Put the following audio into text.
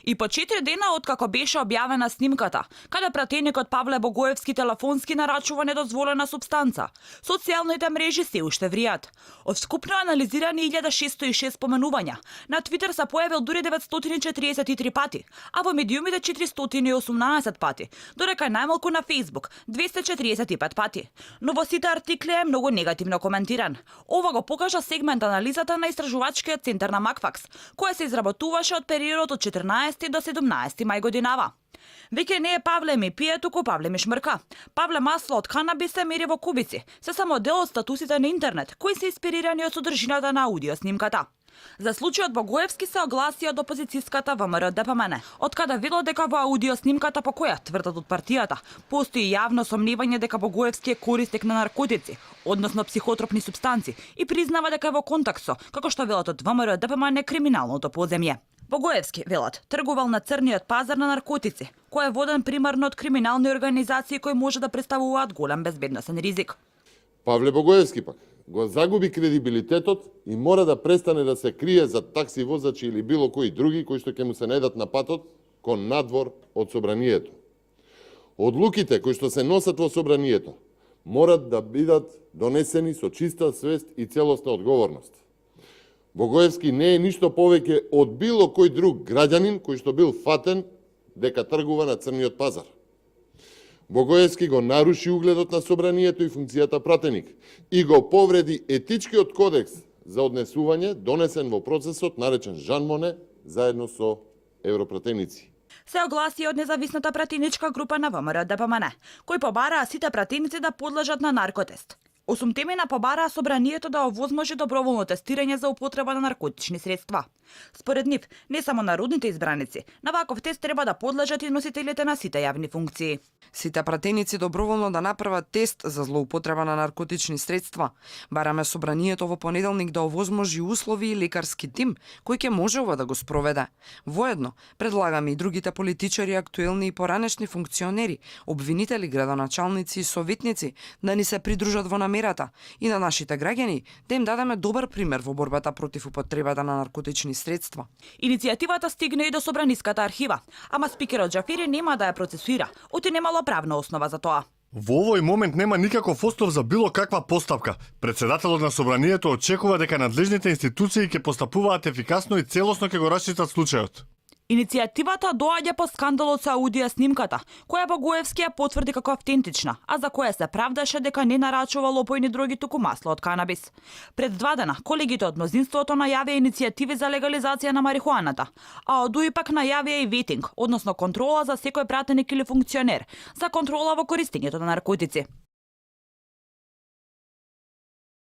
И по 4 дена откако беше објавена снимката, каде пратеникот Павле Богоевски телефонски нарачува недозволена супстанца, социјалните мрежи се уште вријат. Од скупно анализирани 1606 споменувања, на Твитер се појавил дури 943 пати, а во медиумите 418 пати, додека најмалку на Facebook 245 пати. Но во сите артикли е многу негативно коментиран. Ова го покажа сегмент анализата на истражувачкиот центар на Макфакс, која се изработуваше од периодот од 14 до 17 мај годинава. Веќе не е Павле ми пие, туку Павле ми шмрка. Павле масло од канабис се мери во кубици, се само дел од статусите на интернет, кои се инспирирани од содржината на аудио снимката. За случајот Богоевски се огласи од опозицијската ВМРО ДПМН, од каде вело дека во аудио снимката по која тврдат од партијата постои јавно сомневање дека Богоевски е корисник на наркотици, односно психотропни супстанци, и признава дека е во контакт со, како што велат од ВМРО ДПМН, криминалното подземје. Богоевски, велат, тргувал на црниот пазар на наркотици, кој е воден примарно од криминални организации кои може да представуваат голем безбедносен ризик. Павле Богоевски пак го загуби кредибилитетот и мора да престане да се крие за такси возачи или било кои други кои што ќе му се најдат на патот кон надвор од собранието. Одлуките кои што се носат во собранието морат да бидат донесени со чиста свест и целосна одговорност. Богоевски не е ништо повеќе од било кој друг граѓанин кој што бил фатен дека тргува на црниот пазар. Богоевски го наруши угледот на собранието и функцијата пратеник и го повреди етичкиот кодекс за однесување донесен во процесот наречен Жан Моне заедно со европратеници. Се огласи од независната пратеничка група на ВМРО ДПМН, кои побараа сите пратеници да подлежат на наркотест. 8 темена побараа собранието да овозможи доброволно тестирање за употреба на наркотични средства. Според нив, не само народните избраници, на ваков тест треба да подлежат и носителите на сите јавни функции. Сите пратеници доброволно да направат тест за злоупотреба на наркотични средства. Бараме собранието во понеделник да овозможи услови и лекарски тим кој ќе може ова да го спроведе. Воедно, предлагаме и другите политичари, актуелни и поранешни функционери, обвинители, градоначалници и советници да ни се придружат во намерата и на нашите граѓани да им дадеме добар пример во борбата против употребата на наркотични средства. Иницијативата стигна и до Собраниската архива, ама спикерот Џафери нема да ја процесуира, оти немало правна основа за тоа. Во овој момент нема никаков остов за било каква постапка. Председателот на собранието очекува дека надлежните институции ќе постапуваат ефикасно и целосно ќе го расчистат случајот. Иницијативата доаѓа по скандалот со аудио снимката, која Богоевски ја потврди како автентична, а за која се правдаше дека не нарачувал опојни дроги, туку масло од канабис. Пред 2 дена, колегите од мнозинството најавија иницијативи за легализација на марихуаната, а од УИ пак најавија и ветинг, односно контрола за секој пратеник или функционер, за контрола во користењето на наркотици.